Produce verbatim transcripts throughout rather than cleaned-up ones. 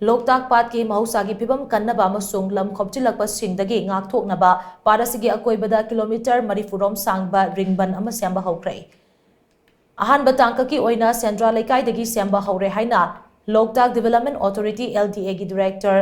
ꯂꯣꯛꯇꯥꯛ ꯄꯥꯠꯀꯤ ꯃꯍꯧꯁꯥꯒꯤ ꯐꯤꯕꯝ ꯀꯟꯅꯕ ꯑꯃꯁꯨꯡ ꯂꯝ ꯈꯣꯞꯆꯤꯜꯂꯛꯄꯁꯤꯡꯗꯒꯤ ꯉꯥꯛꯊꯣꯛꯅꯕ ꯄꯥꯠ ꯑꯁꯤꯒꯤ ꯑꯀꯣꯏꯕꯗ ꯀꯤꯂꯣꯃꯤꯇꯔ ꯃꯔꯤꯐꯨ ꯔꯣꯝ ꯁꯥꯡꯕ ꯔꯤꯡ ꯕꯟ ꯑꯃ ꯁꯦꯝꯕ ꯍꯧꯈ꯭ꯔꯦ꯫ ꯑꯍꯥꯟꯕ ꯇꯥꯡꯀꯛꯀꯤ ꯑꯣꯏꯅ ꯁꯦꯟꯗ꯭ꯔꯥ ꯂꯩꯀꯥꯏꯗꯒꯤ ꯁꯦꯝꯕ ꯍꯧꯔꯦ ꯍꯥꯏꯅ ꯂꯣꯛꯇꯥꯛ Development Authority, L D A, ꯒꯤ Director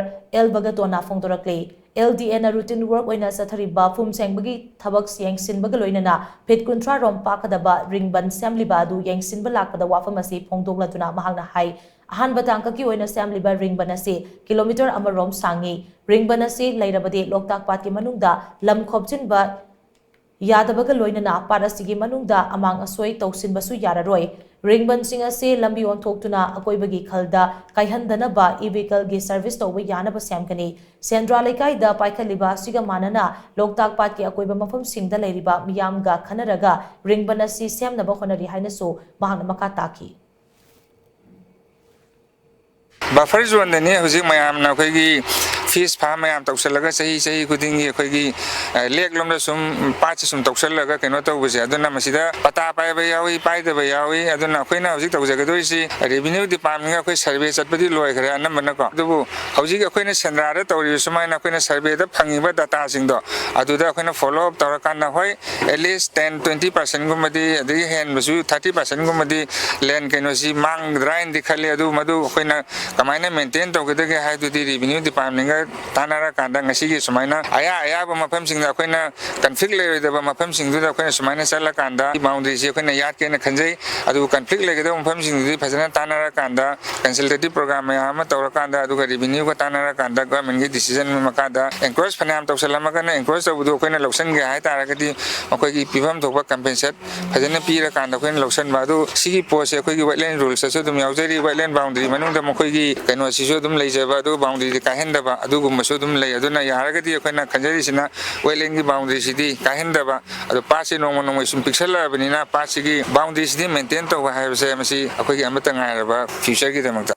L ꯕꯒꯇꯣꯅ ꯐꯣꯡꯗꯣꯔꯛꯂꯤ꯫ L D A ꯅ routine work ꯑꯣꯏꯅ ꯆꯠꯊꯔꯤꯕ ꯐꯨꯝ ꯁꯦꯡꯕꯒꯤ ꯊꯕꯛ ꯌꯦꯡꯁꯤꯟꯕꯒ ꯂꯣꯏꯅꯅ ꯐꯤꯠ ꯀꯨꯟꯊ꯭ꯔꯥ ꯔꯣꯝ ꯄꯥꯛꯀꯗꯕ ꯔꯤꯡ ꯕꯟ ꯁꯦꯝꯂꯤꯕ ꯑꯗꯨ ꯌꯦꯡꯁꯤꯟꯕ ꯂꯥꯛꯄꯗ ꯋꯥꯐꯝ ꯑꯁꯤ ꯐꯣꯡꯗꯣꯛꯂꯗꯨꯅ ꯃꯍꯥꯛꯅ ꯍꯥꯏ, ꯑꯍꯥꯟꯕ ꯇꯥꯡꯀꯛꯀꯤ ꯑꯣꯏꯅ ꯁꯦꯝꯂꯤꯕ ꯔꯤꯡ ꯕꯟ ꯑꯁꯤ ꯀꯤꯂꯣꯃꯤꯇꯔ ꯑꯃ ꯔꯣꯝ ꯁꯥꯡꯉꯤ꯫ ꯔꯤꯡ ꯕꯟ ꯑꯁꯤ ꯂꯩꯔꯕꯗꯤ ꯂꯣꯛꯇꯥꯛ ꯄꯥꯠꯀꯤ ꯃꯅꯨꯡꯗ ꯂꯝ ꯈꯣꯞꯆꯤꯟꯕ ꯌꯥꯗꯕꯒ ꯂꯣꯏꯅꯅ ꯄꯥꯠ ꯑꯁꯤꯒꯤ ꯃꯅꯨꯡꯗ ꯑꯃꯥꯡ ꯑꯁꯣꯏ ꯇꯧꯁꯤꯟꯕꯁꯨ ꯌꯥꯔꯔꯣꯏ꯫ ꯔꯤꯡ ꯕꯟꯁꯤꯡ ꯑꯁꯤ ꯂꯝꯕꯤ ꯑꯣꯟꯊꯣꯛꯇꯨꯅ ꯑꯀꯣꯏꯕꯒꯤ ꯈꯜꯗ ꯀꯥꯏꯍꯟꯗꯅꯕ e-vehicle ꯒꯤ service ꯇꯧꯕ ꯌꯥꯅꯕ ꯁꯦꯝꯒꯅꯤ꯫ ꯁꯦꯟꯗ꯭ꯔꯥ ꯂꯩꯀꯥꯏꯗ ꯄꯥꯏꯈꯠꯂꯤꯕ ꯑꯁꯤꯒ ꯃꯥꯟꯅꯅ ꯂꯣꯛꯇꯥꯛ ꯄꯥꯠꯀꯤ ꯑꯀꯣꯏꯕ ꯃꯐꯝꯁꯤꯡꯗ ꯂꯩꯔꯤꯕ ꯃꯤꯌꯥꯝꯒ ꯈꯟꯅꯔꯒ ꯔꯤꯡ ꯕꯟ ꯑꯁꯤ ꯁꯦꯝꯅꯕ ꯍꯣꯠꯅꯔꯤ ꯍꯥꯏꯅꯁꯨ ꯃꯍꯥꯛꯅ ꯃꯈꯥ ꯇꯥꯈꯤ꯫ Buffer zone ꯗꯅꯤ ꯍꯧꯖꯤꯛ ꯃꯌꯥꯝꯅ ꯑꯩꯈꯣꯏꯒꯤ fish farm ꯃꯌꯥꯝ ꯇꯧꯁꯜꯂꯒ ꯆꯍꯤ ꯆꯍꯤ ꯈꯨꯗꯤꯡꯒꯤ ꯑꯩꯈꯣꯏꯒꯤ, ꯑ, ꯂꯦꯛ ꯂꯣꯝꯗ ꯁꯨꯝ ꯄꯥꯠꯁꯦ ꯁꯨꯝ ꯇꯧꯁꯜꯂꯒ ꯀꯩꯅꯣ ꯇꯧꯕꯁꯦ꯫ ꯑꯗꯨꯅ ꯃꯁꯤꯗ ꯄꯇꯥ ꯄꯥꯏꯕ ꯌꯥꯎꯏ, ꯄꯥꯏꯗꯕ ꯌꯥꯎꯏ꯫ ꯑꯗꯨꯅ ꯑꯩꯈꯣꯏꯅ ꯍꯧꯖꯤꯛ ꯇꯧꯖꯒꯗꯣꯏꯁꯤ revenue department ꯒ ꯑꯩꯈꯣꯏ survey ꯆꯠꯄꯗꯤ ꯂꯣꯏꯈ꯭ꯔꯦ ꯑꯅꯝꯕꯅꯀꯣ꯫ ꯑꯗꯨꯕꯨ ꯍꯧꯖꯤꯛ ꯑꯩꯈꯣꯏꯅ ꯁꯦꯟꯗ꯭ꯔꯥꯗ ꯇꯧꯔꯤꯕ ꯁꯨꯃꯥꯏꯅ ꯑꯩꯈꯣꯏꯅ survey ꯗ ꯐꯪꯉꯤꯕ data ꯁꯤꯡꯗꯣ ꯑꯗꯨꯗ ꯑꯩꯈꯣꯏꯅ follow up ꯇꯧꯔꯀꯥꯟꯗ, ꯍꯣꯏ, at least ten, twenty percent ꯒꯨꯝꯕꯗꯤ, ꯑꯗꯒꯤ ꯍꯦꯟꯕꯁꯨ thirty percent ꯒꯨꯝꯕꯗꯤ land ꯀꯩꯅꯣꯁꯤ ꯃꯥꯡꯒꯗ꯭ꯔꯥ ꯍꯥꯏꯅꯗꯤ ꯈꯜꯂꯤ꯫ ꯑꯗꯨ ꯃꯗꯨ ꯑꯩꯈꯣꯏꯅ ꯀꯃꯥꯏꯅ maintain ꯇꯧꯒꯗꯒꯦ ꯍꯥꯏꯗꯨꯗꯤ revenue department ꯒ ꯇꯥꯟꯅꯔꯀꯥꯟꯗ, ꯉꯁꯤꯒꯤ ꯁꯨꯃꯥꯏꯅ ꯑꯌꯥ ꯑꯌꯥꯕ ꯃꯐꯝꯁꯤꯡꯗ ꯑꯩꯈꯣꯏꯅ conflict ꯂꯩꯔꯣꯏꯗꯕ ꯃꯐꯝꯁꯤꯡꯗꯨꯗ ꯑꯩꯈꯣꯏꯅ ꯁꯨꯃꯥꯏꯅ ꯆꯠꯂꯀꯥꯟꯗ boundary ꯁꯤ ꯑꯩꯈꯣꯏꯅ ꯌꯥꯠꯀꯦꯅ ꯈꯟꯖꯩ꯫ ꯑꯗꯨꯕꯨ conflict ꯂꯩꯒꯗꯕ ꯃꯐꯝꯁꯤꯡꯗꯨꯗꯤ ꯐꯖꯅ ꯇꯥꯟꯅꯔꯀꯥꯟꯗ, consultative program ꯃꯌꯥꯝ ꯑꯃ ꯇꯧꯔꯀꯥꯟꯗ, ꯑꯗꯨꯒ revenue ꯒ ꯇꯥꯟꯅꯔꯀꯥꯟꯗ government ꯒꯤ decision ꯒꯤ ꯃꯈꯥꯗ, encroach ꯐꯅꯌꯥꯝ ꯇꯧꯁꯜꯂꯝꯃꯒꯅ encroach ꯇꯧꯕꯗꯨ ꯑꯩꯈꯣꯏꯅ ꯂꯧꯁꯤꯟꯒꯦ ꯍꯥꯏ ꯇꯥꯔꯒꯗꯤ, ꯃꯈꯣꯏꯒꯤ ꯄꯤꯐꯝ ꯊꯣꯛꯄ compensate ꯐꯖꯅ ꯄꯤꯔꯀꯥꯟꯗ ꯑꯩꯈꯣꯏꯅ ꯂꯧꯁꯤꯟꯕ꯫ ꯑꯗꯨ ꯁꯤꯒꯤ ꯄꯣꯠꯁꯦ ꯑꯩꯈꯣꯏꯒꯤ wetland rules ꯇꯁꯨ ꯑꯗꯨꯝ ꯌꯥꯎꯖꯔꯤ꯫ Wetland boundary ꯃꯅꯨꯡꯗ ꯃꯈꯣꯏꯒꯤ ꯀꯩꯅꯣꯁꯤꯁꯨ ꯑꯗꯨꯝ ꯂꯩꯖꯕ, ꯑꯗꯨ boundary ꯗꯤ ꯀꯥꯏꯍꯟꯗꯕ ꯑꯗꯨꯒꯨꯝꯕꯁꯨ ꯑꯗꯨꯝ ꯂꯩ꯫ ꯑꯗꯨꯅ ꯌꯥꯔꯒꯗꯤ ꯑꯩꯈꯣꯏꯅ ꯈꯟꯖꯔꯤꯁꯤꯅ wetland ꯒꯤ boundary ꯁꯤꯗꯤ ꯀꯥꯏꯍꯟꯗꯕ, ꯑꯗꯣ ꯄꯥꯠꯁꯤ ꯅꯣꯡꯃ ꯅꯣꯡꯃꯒꯤ ꯁꯨꯝ ꯄꯤꯛꯁꯜꯂꯛꯑꯕꯅꯤꯅ ꯄꯥꯠꯁꯤꯒꯤ boundary ꯁꯤꯗꯤ maintain ꯇꯧꯕ ꯍꯥꯏꯕꯁꯦ ꯃꯁꯤ ꯑꯩꯈꯣꯏꯒꯤ ꯑꯃꯠꯇ ꯉꯥꯏꯔꯕ future ꯒꯤꯗꯃꯛꯇ꯫